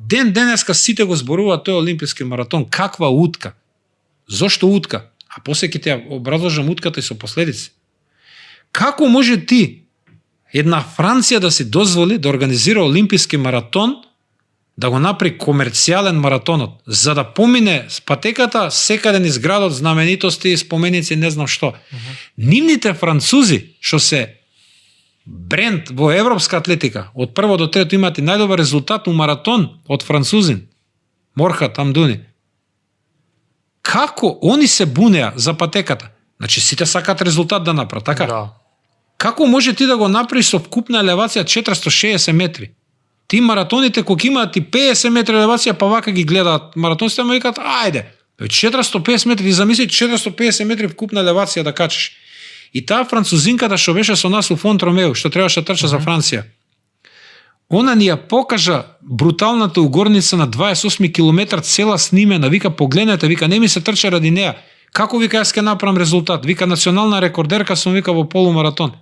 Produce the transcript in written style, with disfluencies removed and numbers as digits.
денеска сите го зборуваат тој олимписки маратон, каква утка. Зошто утка? А после ќе ти образложам утката и со последици. Како може ти една Франција да си дозволи да организира олимписки маратон, да го направи комерцијален маратонот, за да помине с патеката секаде низ градот, знаменитости, споменици, не знам што. Нивните французи, што се бренд во европска атлетика, од прво до трето имат и најдобар резултат у маратон од французин, Морхат Амдуни. Како они се бунеа за патеката? Значи сите сакаат резултат да направат, така? Да. Како може ти да го направиш со вкупна елевација 460 метри? Ти маратоните кои имаат и 50 метри елевација, па вака ги гледаат маратонците, ама викаат, ајде, 450 метри, ти замисли 450 метри вкупна елевација да качиш. И таа французинката што беше со нас у Фон Тромеу, што требаше да трча за Франција, она ни ја покажа бруталната угорница на 28 километар цела снимена, вика погледнете, вика не ми се трча ради неа. Како вика јас ќе направам резултат? Вика национална рекордерка сум, вика во полумаратон.